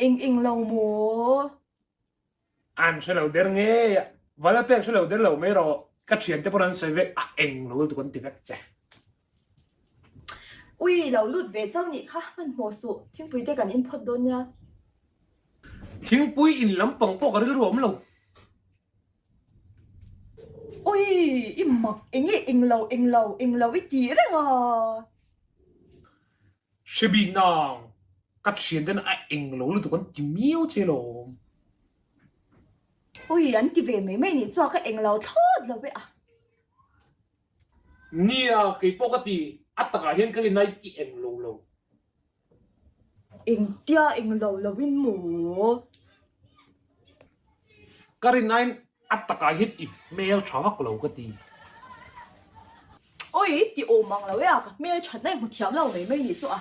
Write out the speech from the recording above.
Eng eng lo maw? An hre lo der ngei a, vala pek hre lo der lo mai rawh, ka thiante pawn an sawi vek a eng lo lutuk an ti vek che. Ui, lo lut ve chauh nih kha, hmanhmawh suh, thingpui te kan in phawt dawn nia. Thingpui in lampang pawh ka rilru a awm lo. Ui, i mak eng nge eng lo eng lo eng lo i tih reng a. Hre bik nang, ka thian ten a eng lo lutuk an ti miau che lawm. Ui, an ti ve mai mai nih chuan ka eng lo thlawt lo e a. Nia, kei pawh ka ti, a takah hian ka rinai i eng lo lo. Engtia eng lo lo in maw? Ka rinaiin a takah hian i hmel tha vak lo ka ti. Awi, ti awm ang lo e a, ka hmel thatna i hmu thiam lo mai mai nih chu a.